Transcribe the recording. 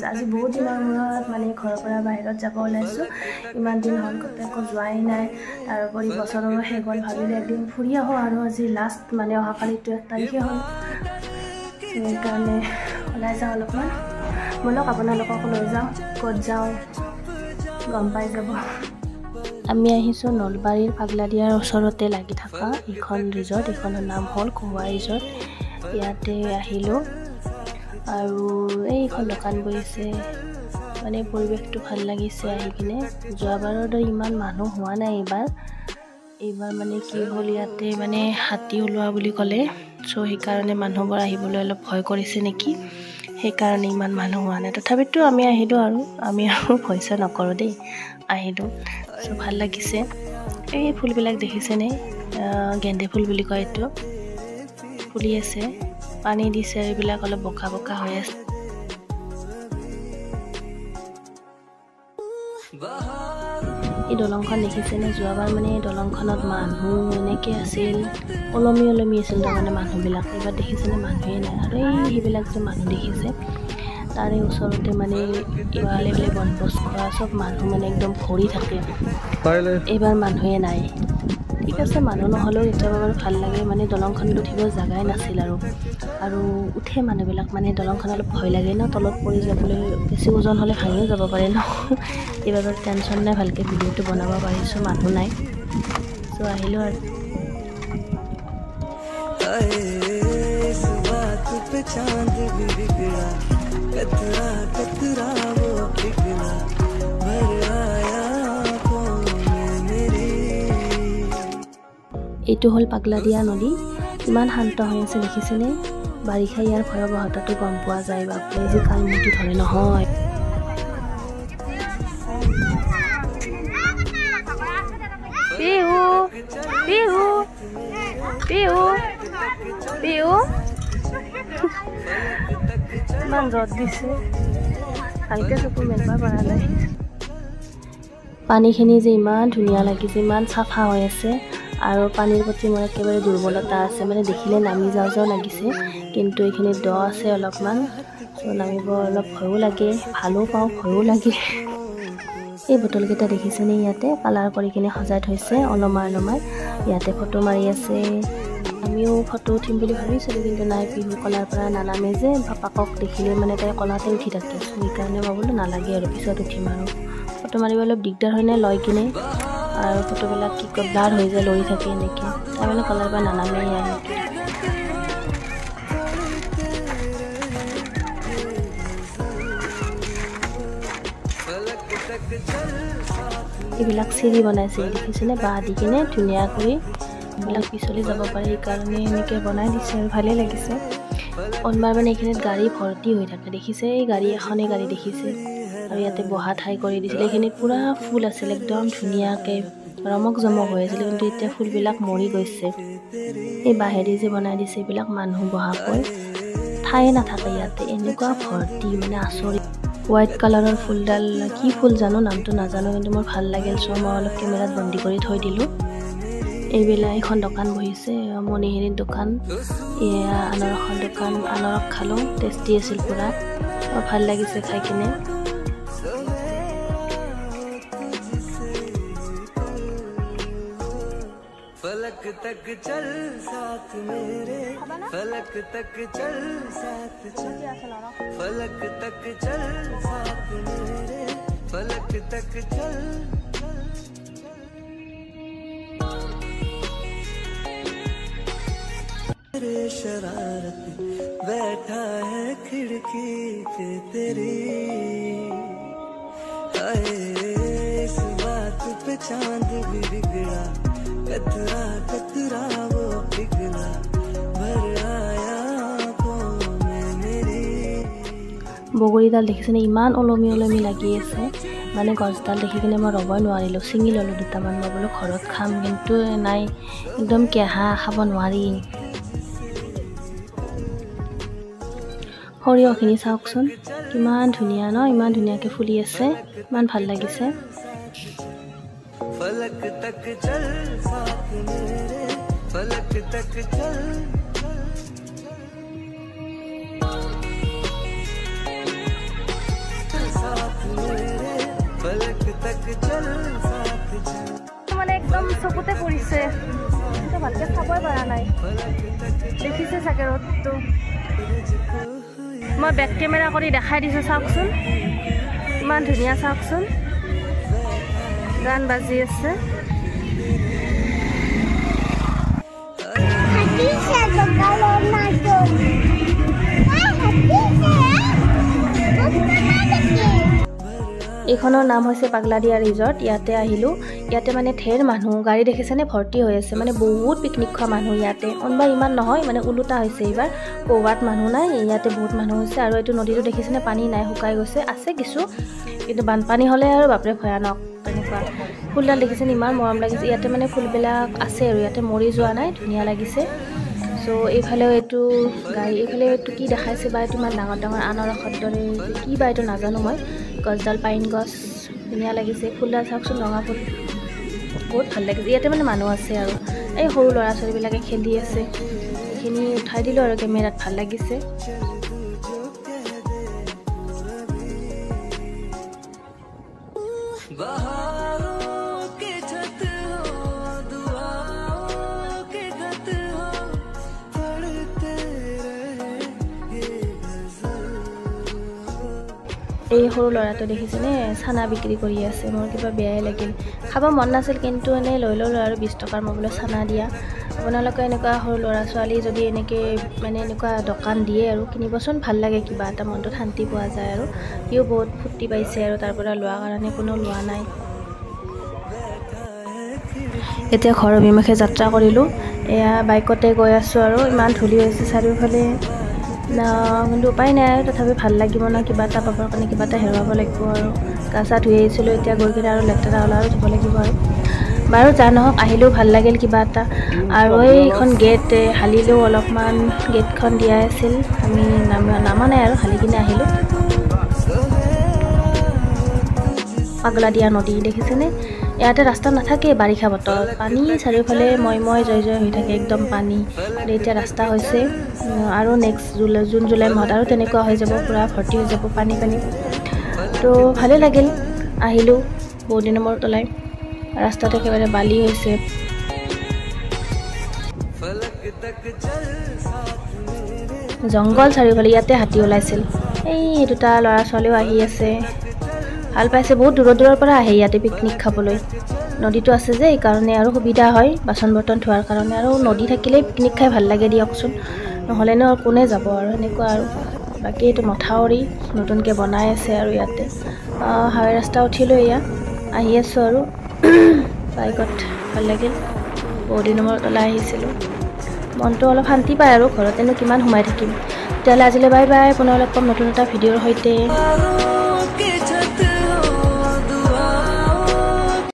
আজি বহুত দিনৰ মূৰত মানে ঘৰৰ পৰা বাহিৰত যাব ওলাইছোঁ। ইমান দিন হ'ল ক'তো একো যোৱাই নাই, তাৰোপৰি বছৰৰো শেষ হ'ল। ভাবিলোঁ এদিন ফুৰি আহোঁ আৰু আজি লাষ্ট মানে অহাকালিতো 1 তাৰিখে হ'ল, সেইকাৰণে ওলাই যাওঁ অলপমান। ব'লক আপোনালোককো লৈ যাওঁ, ক'ত যাওঁ গম পাই যাব। আমি আহিছোঁ নলবাৰীৰ পাগলাদিয়াৰ ওচৰতে লাগি থকা এইখন ৰিজৰ্ট। এইখনৰ নাম হ'ল কহুৱা ৰিজৰ্ট। ইয়াতে আহিলোঁ আৰু এইখন দোকান বহিছে, মানে পৰিৱেশটো ভাল লাগিছে আহি কিনে। যোৱাবাৰৰ দৰে ইমান মানুহ হোৱা নাই এইবাৰ। এইবাৰ মানে কি হ'ল, ইয়াতে মানে হাতী ওলোৱা বুলি ক'লে, চ' সেইকাৰণে মানুহবোৰ আহিবলৈ অলপ ভয় কৰিছে নেকি, সেইকাৰণে ইমান মানুহ হোৱা নাই। তথাপিতো আমি আহিলোঁ আৰু আমি আৰু ভয় চয় নকৰোঁ দেই, আহিলোঁ। চ' ভাল লাগিছে। এই ফুলবিলাক দেখিছেনে? গেন্দে ফুল বুলি কয় এইটো, ফুলি আছে, পানী দিছে, এইবিলাক অলপ বোকা বোকা হৈ আছে। এই দলংখন দেখিছেনে? যোৱাবাৰ মানে এই দলংখনত মানুহ এনেকৈ আছিল, ওলমি ওলমি আছিল তাৰমানে মানুহবিলাক। এইবাৰ দেখিছেনে মানুহেই নাই। আৰু এই সেইবিলাক যে মানুহ দেখিছে, তাৰে ওচৰতে মানে ইফালে ইফালে বনভোজ খোৱা চব মানুহ মানে একদম ভৰি থাকে। এইবাৰ মানুহে নাই। ঠিক আছে, মানুহ নহ'লেও কেতিয়াবা বাৰু ভাল লাগে। মানে দলংখনত উঠিব জেগাই নাছিল আৰু, আৰু উঠে মানুহবিলাক, মানে দলংখন অলপ ভয় লাগে ন, তলত পৰি যাবলৈ, বেছি ওজন হ'লে ভাঙিও যাব পাৰে ন। এইবাৰ বাৰু টেনশ্যন নাই, ভালকৈ ভিডিঅ'টো বনাব পাৰিছোঁ, মানুহ নাই। চ' আহিলোঁ আৰু। এইটো হ'ল পাগলাদিয়া নদী। ইমান শান্ত হৈ আছে দেখিছেনে? বাৰিষা ইয়াৰ ভয়াৱহতাটো গম পোৱা যায়। বাপৰে, যি কালমূৰ্তি ধৰে নহয়। পিহু পিহু পিহু পিহু, ইমান ৰ'দ দিছে, ভালকে চকু মেলিব পৰা নাই। পানীখিনি যে ইমান ধুনীয়া লাগিছে, ইমান চাফা হৈ আছে। আৰু পানীৰ প্ৰতি মোৰ একেবাৰে দুৰ্বলতা আছে, মানে দেখিলে নামি যাওঁ যাওঁ লাগিছে। কিন্তু এইখিনিত দ আছে অলপমান, চ' নামিব অলপ ভয়ো লাগে, ভালো পাওঁ, ভয়ো লাগে। এই বটলকেইটা দেখিছেনে? ইয়াতে কালাৰ কৰি কিনে সজাই থৈছে ওলমাই ওলমাই। ইয়াতে ফটো মাৰি আছে। আমিও ফটো উঠিম বুলি ভাবিছিলোঁ, কিন্তু নাই, পিহু কলাৰ পৰা নানামে যে, পাপাকক দেখিলে মানে তাই কলাতে উঠি থাকে। সেইকাৰণে মই বোলো নালাগে আৰু, পিছত উঠিম আৰু। ফটো মাৰিব অলপ দিগদাৰ হয়নে লৈ কিনে, আৰু ফটোবিলাক কি কয় ব্লাৰ হৈ যায়, লৰি থাকে এনেকৈ। তাই মানে কলাৰ পৰা নানামেই আৰু। এইবিলাক চিৰি বনাইছে দেখিছেনে? বাঁহ দি কিনে ধুনীয়াকৈ এইবিলাক পিছলি যাব পাৰে, সেইকাৰণে এনেকৈ বনাই দিছে আৰু ভালেই লাগিছে। অনবাৰ মানে এইখিনিত গাড়ী ভৰ্তি হৈ থাকে দেখিছে? এই গাড়ী এখনেই গাড়ী দেখিছে। আৰু ইয়াতে বহা ঠাই কৰি দিছিলে। এইখিনিত পূৰা ফুল আছিল, একদম ধুনীয়াকৈ ৰমক জমক হৈ আছিল, কিন্তু এতিয়া ফুলবিলাক মৰি গৈছে। এই বাঁহেদি যে বনাই দিছে এইবিলাক মানুহ বহাকৈ, ঠায়ে নাথাকে ইয়াতে, এনেকুৱা ভৰ্তি মানে আচৰিত। হোৱাইট কালাৰৰ ফুলডাল কি ফুল জানো, নামটো নাজানো, কিন্তু মোৰ ভাল লাগিল, চ' মই অলপ কেমেৰাত বন্দী কৰি থৈ দিলোঁ। এইবিলাক এইখন দোকান বহিছে, মণিহাৰীৰ দোকান। এয়া আনাৰসৰ দোকান। আনাৰস খালোঁ, টেষ্টি আছিল পূৰা, ভাল লাগিছে খাই কিনে। फलक तक चल साथ मेरे, फलक तक चल साथ चल, फलक तक चल साथ मेरे, फलक तक चल। शरारत बैठा है खिड़की पे तेरी, हाय इस बात पे चांद भी बिगड़ा, कतरा कतरा वो पिघला, भर आया आँखों में मेरी। বগৰীডাল দেখিছেনে? ইমান ওলমি ওলমি লাগি আছে, মানে গছডাল দেখি কিনে মই ৰ'বই নোৱাৰিলোঁ, ছিঙি ল'লোঁ দুটামান। মই বোলো ঘৰত খাম, কিন্তু নাই, একদম কেঁহা, খাব নোৱাৰি। সৰিয়হখিনি চাওকচোন, কিমান ধুনীয়া ন, ইমান ধুনীয়াকৈ ফুলি আছে, ইমান ভাল লাগিছে। फलक तक चल साथ मेरे, फलक तक चल। মানে একদম চকুতে পৰিছে, ভালকে চাবই পৰা নাই। দেখিছে চাগে ৰ'দটো। মই বেক কেমেৰা কৰি দেখাই দিছোঁ, চাওকচোন ইমান ধুনীয়া। চাওকচোন গান বাজি আছে। এইখনৰ নাম হৈছে পাগলাদিয়া ৰিজৰ্ট। ইয়াতে আহিলোঁ। ইয়াতে মানে ঢেৰ মানুহ, গাড়ী দেখিছেনে ভৰ্তি হৈ আছে, মানে বহুত পিকনিক খোৱা মানুহ ইয়াতে। কোনোবা ইমান নহয়, মানে ওলোটা হৈছে এইবাৰ, ক'ৰবাত মানুহ নাই, ইয়াতে বহুত মানুহ হৈছে। আৰু এইটো নদীটো দেখিছেনে পানী নাই, শুকাই গৈছে, আছে কিছু, কিন্তু বানপানী হ'লে আৰু বাপৰে ভয়ানক তেনেকুৱা। ফুলডাল দেখিছেনে ইমান মৰম লাগিছে। ইয়াতে মানে ফুলবিলাক আছে আৰু ইয়াতে মৰি যোৱা নাই, ধুনীয়া লাগিছে। চ' এইফালেও এইটো গাড়ী, এইফালে এইটো কি দেখাইছে বা এইটো ইমান ডাঙৰ ডাঙৰ আনাৰসৰ দৰে কি বা এইটো নাজানো মই। গছডাল পাইন গছ, ধুনীয়া লাগিছে। ফুলডাল চাওকচোন, ৰঙা ফুল, বহুত ভাল লাগিছে। ইয়াতে মানে মানুহ আছে আৰু এই সৰু ল'ৰা ছোৱালীবিলাকে খেলি আছে। এইখিনি উঠাই দিলোঁ আৰু কেমেৰাত, ভাল লাগিছে। এই সৰু ল'ৰাটো দেখিছেনে চানা বিক্ৰী কৰি আছে। মোৰ কিবা বেয়াই লাগিল, খাব মন নাছিল কিন্তু এনেই লৈ ল'লোঁ আৰু 20 টকাৰ মই বোলো চানা দিয়া। আপোনালোকে এনেকুৱা সৰু ল'ৰা ছোৱালী যদি এনেকৈ মানে এনেকুৱা দোকান দিয়ে আৰু কিনিবচোন, ভাল লাগে, কিবা এটা মনটোত শান্তি পোৱা যায়। আৰু সিও বহুত ফূৰ্তি পাইছে আৰু তাৰ পৰা লোৱাৰ কাৰণে, কোনো লোৱা নাই। এতিয়া ঘৰ অভিমুখে যাত্ৰা কৰিলোঁ। এয়া বাইকতে গৈ আছোঁ আৰু ইমান ধূলি হৈছে চাৰিওফালে, কিন্তু উপায় নাই আৰু তথাপি ভাল লাগিব ন, কিবা এটা পাবৰ কাৰণে কিবা এটা হেৰুৱাব লাগিব আৰু। গা চা ধুই আহিছিলোঁ, এতিয়া গৈ কিনে আৰু লেতেৰা হ'ল আৰু ধুব লাগিব আৰু। বাৰু যা নহওক, আহিলেও ভাল লাগিল কিবা এটা। আৰু এইখন গেট হালিলেও অলপমান, গেটখন দিয়াই আছিল, আমি নামা নাই আৰু হালি কিনে আহিলোঁ। পাগলাদিয়া নদী দেখিছেনে? ইয়াতে ৰাস্তা নাথাকে বাৰিষা বতৰত, পানী চাৰিওফালে ময় ময় জয় জয় হৈ থাকে, একদম পানী। এতিয়া ৰাস্তা হৈছে আৰু নেক্সট জুলাই, জুন জুলাই মাহত আৰু তেনেকুৱা হৈ যাব, পূৰা ভৰ্তি হৈ যাব পানী পানী। তো ভালেই লাগিল, আহিলোঁ বহুত দিনৰ মূৰত ওলাই। ৰাস্তাত একেবাৰে বালি হৈছে। জংঘল চাৰিওফালে, ইয়াতে হাতী ওলাইছিল। এই দুটা ল'ৰা ছোৱালীও আহি আছে, ভাল পাইছে। বহুত দূৰৰ দূৰৰ পৰা আহে ইয়াতে পিকনিক খাবলৈ। নদীটো আছে যে এইকাৰণে আৰু সুবিধা হয় বাচন বৰ্তন ধোৱাৰ কাৰণে। আৰু নদী থাকিলেই পিকনিক খাই ভাল লাগে দিয়কচোন, নহ'লেনো আৰু কোনে যাব আৰু সেনেকুৱা আৰু। বাকী এইটো মথাউৰি নতুনকৈ বনাই আছে আৰু ইয়াতে হাইৱে ৰাস্তা উঠিলোঁ, এয়া আহি আছোঁ আৰু বাইকত। ভাল লাগিল, বহুত দিনৰ মূৰত ওলাই আহিছিলোঁ, মনটো অলপ শান্তি পায় আৰু ঘৰতেনো কিমান সোমাই থাকিম। তেতিয়াহ'লে আজিলৈ বাই বাই, পুনৰ লগ পাম নতুন এটা ভিডিঅ'ৰ সৈতে।